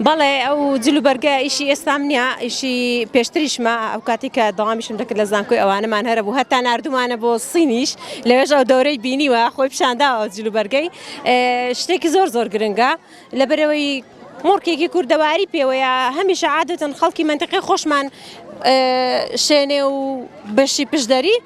بەڵێ ئەو جل و بەرگە ئیشی ئێستام نییە ئیشی پێشتریشمە ئەو کاتی کە دەوامیشم دەکرد لە زانکۆی ئەوانەمان هەرە بوو هەتا ناردومانە بۆ سینیش لەوێش ئەو دەورەی بینیوە خۆی پیشانداوە ئەو جل و بەرگەی شتێکی زۆر زۆر گرنگە لەبەرەوەی مۆرکێکی کوردەواری پێوەیە هەمیشە عادەتەن خەڵکی مەنتیقەی خۆشمان شێنێ و بەشی پشدەری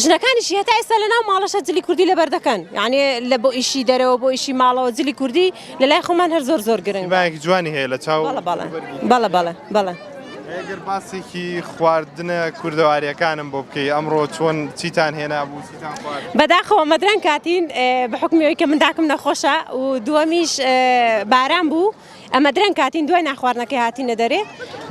ژنەکانیشی هەتا ئێستا لە ناو ماڵەشە جلی کوردی لەبەر دەکەن یعنی لە بۆ ئیشی دەرەوە بۆ ئیشی ماڵەوە جلی کوردی لە لای خۆمان هەر زۆر زۆر گرنگ سیمایەکی جوانی هەیە لە چاو بەڵێ بەڵێ بەڵێ بەڵێ بەڵێ. ئەگەر باسێکی خواردنە کوردەواریەکانم بۆ بکەی ئەمڕۆ چۆن چیتان هێنا بوو چیتان خوارد؟ بەداخەوە مەدرەن کاتین بە حوکمی ئەوەی کە منداکم نەخۆشە و دووەمیش باران بوو ئەمە درەنگ هاتین دوای ناخواردنەکەی هاتینە دەرێ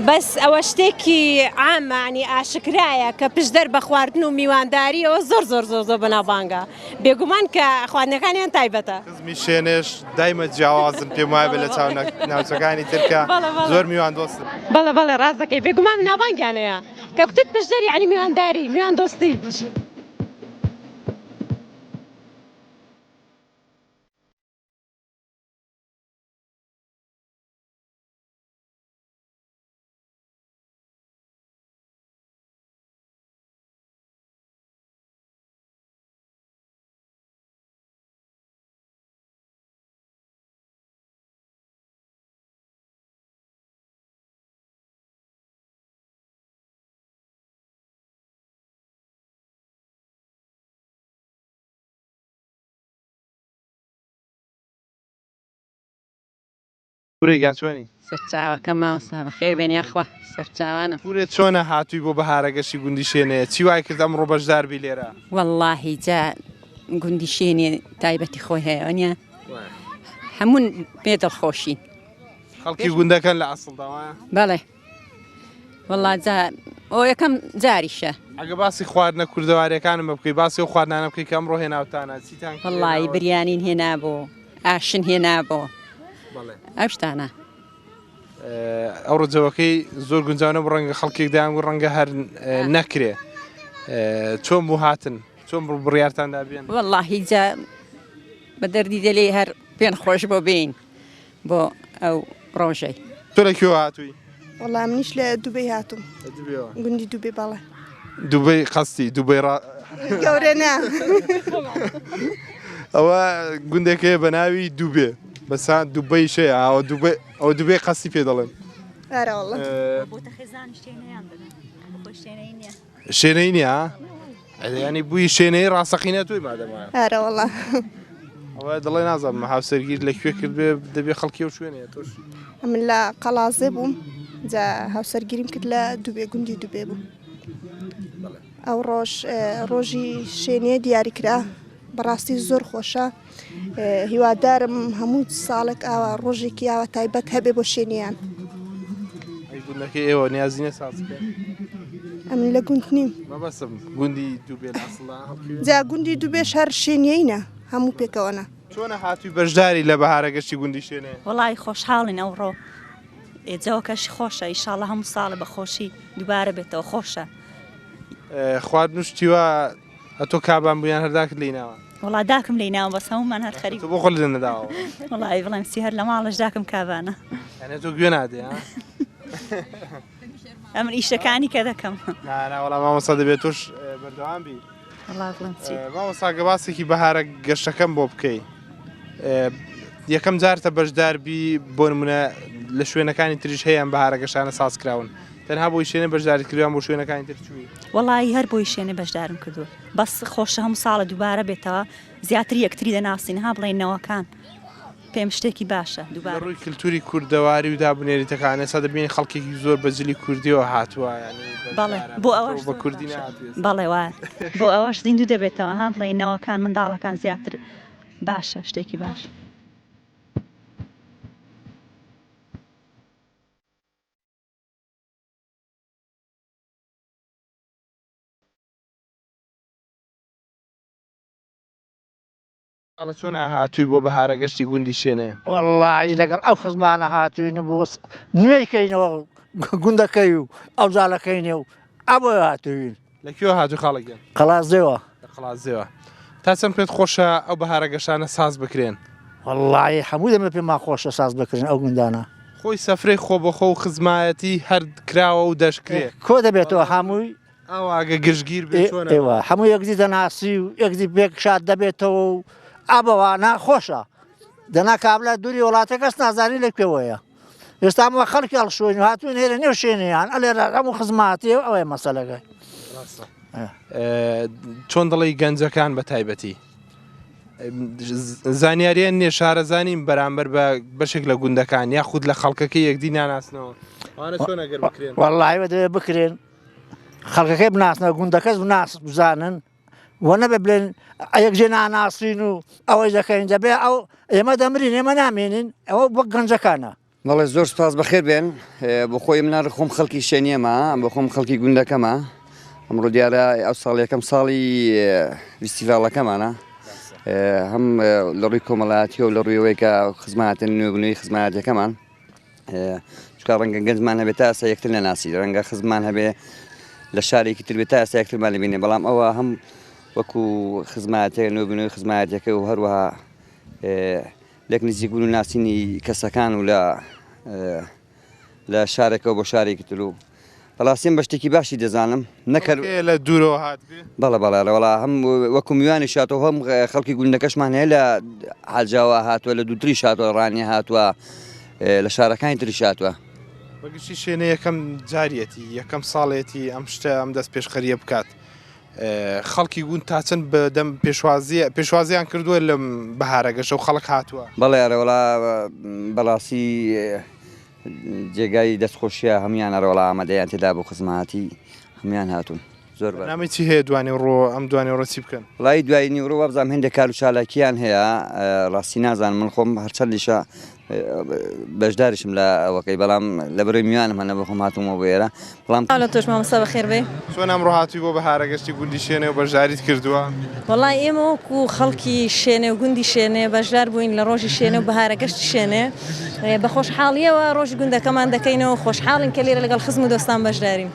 بەس ئەوە شتێکی عامانی ئاشکرایە کە پشدەر بە خواردن و میوانداریەوە زۆر زۆر زۆر زۆر بەناوبانگە بێگومان کە خواردنەکانیان تایبەتە. خزمی شێنێش دایمە جیاوازن پێم وایە لە چاو ناوچەکانی تر کە زۆر میوان دۆستن. بەڵێ بەڵێ ڕاست دەکەی بێگومان ناوبانگیان هەیە کە کوتت پشدەر یانی میوانداری میوان دۆستی. پورێ گیان چۆنی؟ سەرچاوەکەم مامۆستا بەخێر بێن یاخوا سەرچاوانم. پورێ چۆنە هاتووی بۆ بەهارەگەشی گوندی شێنێ چی وای کرد ئەمڕۆ بەشدار بی لێرە؟ وەڵاهی جا گوندی شێنێ تایبەتی خۆی هەیە وەنیە هەموون پێ دڵخۆشین. خەڵکی گوندەکەن لە ئەسڵدا وایە؟ بەڵێ وەڵا جا ئەو یەکەم جاریشە. ئەگە باسی خواردنە کوردەواریەکانم بە بکەی باسی ئەو خواردنانە بکەی کە ئەمڕۆ هێناوتانە چیتان وەڵی بریانین هێنابوو ئاشن هێنابوو ئەو شتانە. ئەوڕۆ جەوەکەی زۆر گونجاو نەبوو ڕەنگە خەڵکێک دایان گوت ڕەنگە هەر نەکرێ چۆن بوو هاتن چۆن بڕ بڕیارتان دا بێن؟ وەڵاهی جا بە دەردی دەلێ هەر پێن خۆش بۆ بێین بۆ ئەو ڕۆژەی. تۆ لە کوێوە هاتووی؟ وەڵا منیش لە دوبەی هاتووم. لە دوبەیەوە؟ گوندی دوبێ بەڵێ. دوبەی قەستی دوبەی ڕا گەورە نا. ئەوە گوندێک هەیە بە ناوی دوبێ بەسا دوبەیش هەیە ئەوە دوبەی ئەوە دوبەی قەستی پێ دەڵێن. ئەرە وەڵا. بۆتە خێزانی شێنەیان دەبن بۆ شێنەی نییە. شێنەی نییە؟ ینی بووی شێنەی ڕاستەقینە تۆی مادەم وایە. ئەرە وەڵا. ئەوە دەڵێ نازانم هاوسەرگیر لە کوێ کرد بێ دەبێ خەڵکی ئەو شوێنەیە تۆش. ئەمن لە قەڵازێ بووم جا هاوسەرگیریم کرد لە دوبێ گوندی دوبێ بوو. ئەو ڕۆژ ڕۆژی شێنێ دیاری کرا بەڕاستی زۆر خۆشە هیوادارم هەموو ساڵێک ئاوا ڕۆژێکی ئاوا تایبەت هەبێ بۆ شێنیان. ئەی گوندەکەی ئێوە نیازی نیە ساز بکەن؟ ئەمن لە گوند نیم. مەبەستم گوندی دووبێ لە ئەسڵدا هەڵکەوێ؟ جا گوندی دووبێش هەر شێنیەینە هەموو پێکەوەنە. چۆنە هاتووی بەشداری لە بەهارە گەشتی گوندی شێنێ؟ وەڵی خۆشحاڵین ئەوڕۆ جەوەکەش خۆشە ئیشاڵە هەموو ساڵە بە خۆشی دووبارە بێتەوە خۆشە. خواردن و شتی وا ئەتۆ کابان بوو یان هەر داکت لێی ناوە؟ وەڵا داکم لێی ناوە بەس هەموومان هەر خەریک تۆ بۆ خۆت لێ نەداوە؟ وەڵی بڵێم چی هەر لە ماڵش داکم کابانە. یانی تۆ گوێ نادەی ها؟ ئەمن ئیشەکانی کە دەکەم. نا نا وەڵا مامۆستا دەبێت تۆش بەردەوام بی. وەڵا بڵێم چی؟ مامۆستا گە باسێکی بەهارە گەشەکەم بۆ بکەی یەکەم جارتە بەشدار بی بۆ نمونە لە شوێنەکانی تریش هەیە ئەم بەهارە گەشانە ساز کراون تەنها بۆی شوێنە بەشداریت کردووە بۆ شوێنەکانی تر چووی؟ وەڵایی هەر بۆی شوێنێ بەشدارم کردووە بەس خۆشە هەموو ساڵە دووبارە بێتەوە زیاتر یەکتری دەناسین ها بڵێن نەوەکان پێم شتێکی باشە دووبارە. لە ڕووی کلتوری کوردەواری و دابونەریتەکان ئێستا دەبینی خەڵکێکی زۆر بە جلی کوردیەوە هاتووە یانی بەڵێ بۆ ئەوەش بە کوردی نەهاتووە ئێستا. بەڵێ وایە بۆ ئەوەش زیندوو دەبێتەوە ها بڵێین نەوەکان منداڵەکان زیاتر باشە شتێکی باشە. ئەڵێ چۆن هاتووی بۆ بەهارە گەشتی گوندی شێنێ؟ وەڵڵاهی لەگەڵ ئەو خزمانە هاتووین بۆ نوێی کەینەوە گوندەکەی و ئەو زالەکەینێ و ئەبۆ هاتووین. لە کوێوە هاتووی خاڵە گیان؟ قەڵادزێوە. لە قەڵادزێوە. تا چەند پێت خۆشە ئەو بەهارە گەشانە ساز بکرێن؟ وەڵڵاهی هەموو دەمێ پێمان خۆشە ساز بکرێن ئەو گوندانە. خۆی سەفرەی خۆبەخۆ و خزمایەتی هەر کراوە و دەشکرێ. کۆ دەبێتەوە هەمووی. ئاوا ئەگە گشتگیر بێ چۆنە؟ ئێوە هەموو یەکدی دەناسی و یەکدی پێک شاد دەبێتەوە و ئابەوانە خۆشە. دەنا کابرا دووری وڵاتە کەس نازانی لە کوێوەیە. ئێستا ئەمە خەڵکی هەڵشۆین و هاتوون هێرە نێو شوێنیان ئەلێرە هەموو خزماتی و ئەوەیە مەسەلەکە. چۆن دەڵێی گەنجەکان بە تایبەتی زانیاریان نییە شارەزانین بەرامبەر بە بەشێک لە گوندەکان یاخود لە خەڵکەکەی یەکدی ناناسنەوە ئەوانە چۆن ئەگەر بکرێن وەڵڵاهی بە دەبێ بکرێن خەڵکەکەی بناسنەوە گوندەکەش بناس بزانن و نەبێ بڵێن یەک جێ ناناسین و ئەوەی دەکەین دەبێ ئەو ئێمە دەمرین ئێمە نامێنین ئەوە وەک گەنجەکانە. بەڵێ زۆر سپاس بەخێر بێن بۆ خۆی منار خۆم خەڵکی شێنیەمە بۆ خۆم خەڵکی گوندەکەمە ئەمڕۆ دیارە ئەو ساڵ یەکەم ساڵی فیستیڤاڵەکەمانە هەم لە ڕووی کۆمەڵایەتی و لە ڕوویەوەی کە خزمەتە نوێبوونەوەی خزمەتەکەمان چکا ڕەنگە گەنجمان هەبێت تا ئێستا یەکتر نەناسی ڕەنگە خزمان هەبێ لە شارێکی تر بێت تا ئێستا یەکترمان لەبینێ بەڵام ئەوە هەم وەکو خزمەتێک نوێبوونەوەی خزمەتەکە و هەروەها لێک نزیکبوون و ناسینی کەسەکان و لە لە شارێکەوە بۆ شارێکی تر و بەڵاستیم بە شتێکی باشی دەزانم نەکەر لە دوورەوە هات بەڵێ بەڵێ وەڵا هەم وەکو میوانی شاتەوە هەم خەڵکی گوندەکەشمان هەیە لە حاجاوە هاتووە لە دووتری شاتوە ڕانیە هاتووە لە شارەکانی تری شاتوە. بەگشتی شێنە یەکەم جاریەتی یەکەم ساڵێتی ئەم شتە ئەم دەست پێشخەریە بکات خەڵکی گوند تا چەند بە دەم پێشوازی پێشوازیان کردووە لەم بەهارە گەشە و خەڵک هاتووە؟ بەڵێ ئەرێ وەڵا بەڕاستی جێگای دەستخۆشیە هەموان ئەرێ وەڵا ئامادەیان تێدا بوو خزمەتی هەموان هاتوون زۆر بە بەرنامەی چی هەیە دوانیوڕۆ ئەم دوانیوڕۆ چی بکەن؟ وەڵایی دوای نیوڕۆ وابزانم هێندێک کار و چالاکییان هەیە ڕاستی نازانم من خۆم هەرچەندیشە بەشداریشم لە ئەوەکەی بەڵام لە بەرەی میوانم هەنە بەخۆم هاتوومەوە بۆ ئێرە بەڵام لە تۆش مامۆستا بەخێر بێی. چۆن ئەمڕۆ هاتووی بۆ بەهارە گەشتی گوندی شێنێ و بەشداریت کردووە؟ وەڵای ئێمە وەکو خەڵکی شێنێ و گوندی شێنێ بەشدار بووین لە ڕۆژی شێنێ و بەهارە گەشتی شێنێ بە خۆشحاڵیەوە ڕۆژی گوندەکەمان دەکەینەوە خۆشحاڵین کە لێرە لەگەڵ خزم و دۆستان بەشدارین.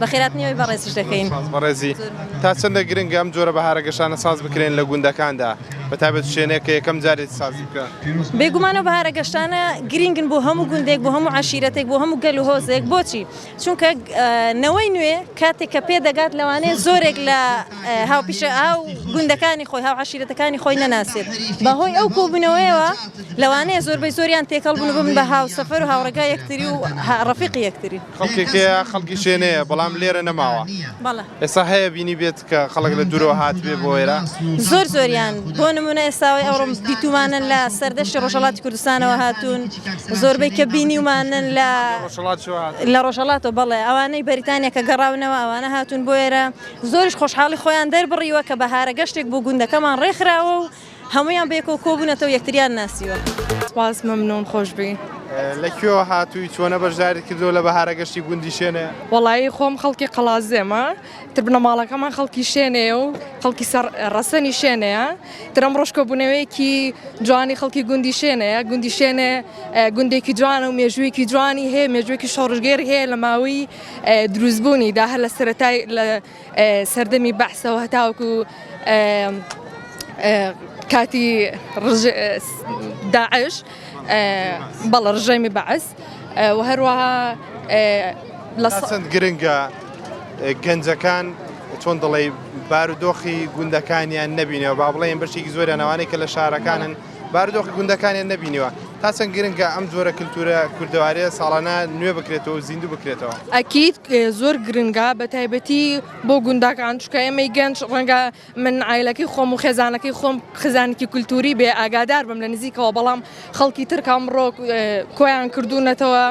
بەخێراتنیەوەی بەڕێزیش دەکەین. سپاس بەڕێزی. تا چەندە گرنگە ئەم جۆرە بەهارە گەشانە ساز بکرێن لە گوندەکاندا بە تایبەت شوێنێک کە یەکەم جارێتی سازی بکە؟ بێگومان ئەو بەهارە گەشتانە گرینگن بۆ هەموو گوندێک بۆ هەموو عەشیرەتێک بۆ هەموو گەل و هۆزێک بۆچی؟ چونکە نەوەی نوێ کاتێک کە پێدەگات لەوانەیە زۆرێک لە هاوپیشە هاو گوندەکانی خۆی هاو عەشیرەتەکانی خۆی نەناسێت بەهۆی ئەو کۆبوونەوەیەوە لەوانەیە زۆربەی زۆریان تێکەڵ بوون و ببن بە هاوسەفەر و هاوڕێگای یەکتری و ڕەفیقی یەکتری. خەڵکێک هەیە خەڵکی شێنەیە بەڵام لێرە نەماوە. بەڵێ. ئێستا هەیە بینی بێت کە خەڵک لە دوورەوە هاتبێ بۆ ئێرە؟ زۆر زۆریان بۆ نمونە ئێستاوەی ئەوڕۆ دیتوومانن لە سەردەشتی ڕۆژهەڵاتی کوردستانەوە هاتوون زۆربەی کە بینیومانن لە لە ڕۆژهەڵاتەوە بەڵێ ئەوانەی بەریتانیا کە گەڕاونەوە ئەوانە هاتوون بۆ ئێرە زۆریش خۆشحاڵی خۆیان دەربڕیوە کە بەهارە گەشتێک بۆ گوندەکەمان ڕێکخراوە و هەموویان بەیەکەوە کۆبوونەتەوە یەکتریان ناسیوە. سپاس مەمنون خۆشبی. لە کوێوە هاتووی چۆنە بەشداریت کردووە لە بەهارە گەشتی گوندی شێنێ؟ وەڵایی خۆم خەڵکی قەڵادزێمە تر بنەماڵەکەمان خەڵکی شێنێیە و خەڵکی سەر ڕەسەنی شێنێیە تر ئەمڕۆش کۆبوونەوەیەکی جوانی خەڵکی گوندی شێنێیە گوندی شێنێ گوندێکی جوانە و مێژوویەکی جوانی هەیە مێژوویەکی شۆڕشگێڕی هەیە لە ماوەی دروستبوونیدا هەر لە سەرەتای لە سەردەمی بەعسەوە هەتاوەکو کاتی داعش بەڵە ڕژێمی بەعس و هەروەها لە چەند گرنگە گەنجەکان چۆن دەڵێ بارودۆخی گوندەکانیان نەبینەوە با بڵێن بەشێکی زۆریان ئەوانەی کە لە شارەکانن بارودۆخی گوندەکانیان نەبینیوە تا چەند گرنگە ئەم جۆرە کللتورە کوردەواریە ساڵانە نوێ بکرێتەوە و زیندوو بکرێتەوە؟ ئەکید زۆر گرنگە بە تایبەتی بۆ گوندەکان چونکە ئێمەی گەنج ڕەنگە من عایلەکەی خۆم و خێزانەکەی خۆم خێزانێکی کولتوری بێ ئاگادار بم لە نزیکەوە بەڵام خەڵکی تر کە ئەمڕۆ کۆیان کردوونەتەوە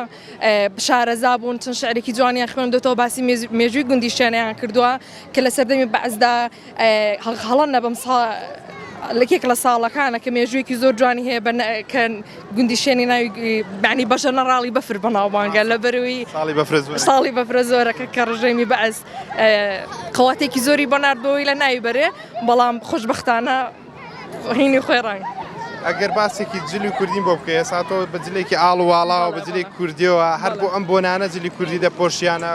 شارەزا بوون چەند شعرێکی جوانیان خوێندۆتەوە باسی مێژووی گوندی شێنەیان کردووە کە لە سەردەمی بەعسدا هەڵە نەبم لەکێک لە ساڵەکانە کە مێژوویەکی زۆر جوانی هەیە بە کە گوندی شێنی ناوی بەعنی بە ژەنەڕاڵی بەفر بەناوبانگە لە بەروی ساڵی بەفرە زۆر ساڵی بەفرە زۆرەکە کە ڕژێمی بەعس قەواتێکی زۆری بۆ نارد بۆی لە ناوی بەرێ بەڵام خۆشبەختانە هینی خۆی ڕەنگ. ئەگەر باسێکی جلی کوردیم بۆ بکەی ئێستا تۆ بە جلێکی ئاڵ و واڵاوە بە جلێکی کوردیەوە هەر بۆ ئەم بۆنانە جلی کوردی دەپۆشیانە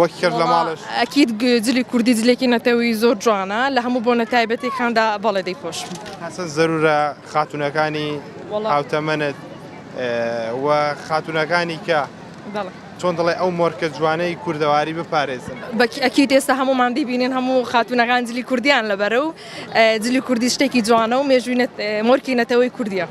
وەک کەس لە ماڵش؟ ئەکید جلی کوردی جلێکی نەتەوەیی زۆر جوانە لە هەموو بۆنە تایبەتێکاندا بەڵێ دەیپۆشم. تا چەند زەرورە خاتوونەکانی هاوتەمەنت؟ و خاتوونەکانی کە چۆن دەڵێ ئەو مۆرکە جوانەی کوردەواری بپارێزن. ئەکید ئێستا هەموومان دەیبینین هەموو خاتوونەکان جلی کوردیان لەبەرە و جلی کوردی شتێکی جوانە و مێژووی مۆرکی نەتەوەی کوردیە.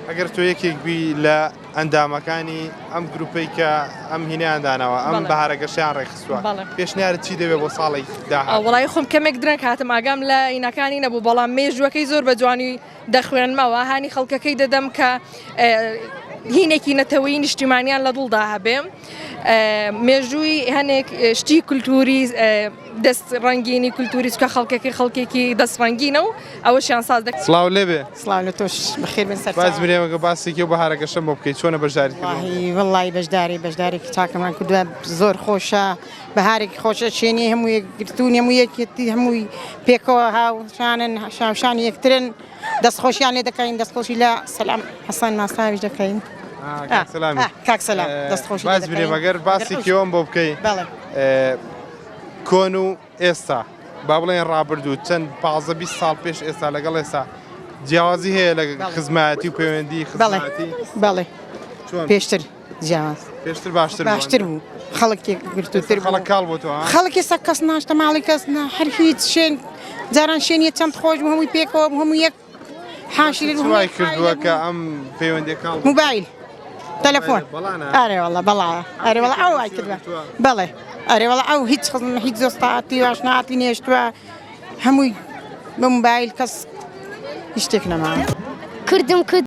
ئەگەر تۆ یەکێک بی لە ئەندامەکانی ئەم گروپەی کە ئەم هینەیان داناوە ئەم بەهارە گەشەیان ڕێکخستووە پێشنیارت چی دەبێت بۆ ساڵی داهاتوو؟ وەڵایی خۆم کەمێک درەنگ هاتم ئاگام لە هینەکانی نەبوو بەڵام مێژووەکەی زۆر بە جوانی دەخوێنمەوە هانی خەڵکەکەی دەدەم کە هینێکی نەتەوەیی نیشتیمانیان لە دڵدا هەبێ مێژووی هەنێک شتی کولتوری دەست ڕەنگینی کولتوری چکە خەڵکەکەی خەڵکێکی دەست ڕەنگینە و ئەوەشیان ساز دەکەن. سڵاو لێبێ. سڵاو لە تۆش بەخێر بێن سەرچاوە. باس مرێمەکە باسێکی ئەو بەهارە گەشەم بۆ بکەی چۆنە بەشداریت کردووە؟ وەڵاهی وەڵاهی بەشداری بەشدارێکی چاکەمان کردووە زۆر خۆشە بەهارێکی خۆشە شێنی هەموو یەکگرتوون هەموو یەکێتی هەمووی پێکەوە هاوشانن شاوشانی یەکترن دەستخۆشیان لێ دەکەین دەستخۆشی لە سەلام حەسەن ماساویش دەکەین کاک سەلامی کاک سەلام دەستخۆشی باس برێ مەگەر باسێکی ئەوم بۆ بکەی بەڵێ کۆن و ئێستا با بڵێن ڕابردوو چەند 15 20 ساڵ پێش ئێستا لەگەڵ ئێستا جیاوازی هەیە لە خزمایەتی و پەیوەندی خزمایەتی بەڵێ پێشتر جیاواز پێشتر باشتر باشتر بوو خەڵک یەکگرتووتر بوو خەڵک کاڵ بۆتەوە خەڵک ئێستا کەس ناشتە ماڵی کەس نا هەر هیچ شوێن جاران شوێنیە چەند خۆش بوو هەمووی پێکەوە بوو هەموو یەک حاشری بوو وای کردووە کە ئەم پەیوەندیە کاڵ موبایل تەلەفۆن ئەرێ وەڵا بەڵایە ئەرێ وەڵا ئەو وای کردووە بەڵێ ئەرێ وەڵا ئەو هیچ خزم هیچ دۆستاتی واشناتی نێشتووە هەمووی بە موبایل کەس هیچ شتێک نەماوە کردم کرد.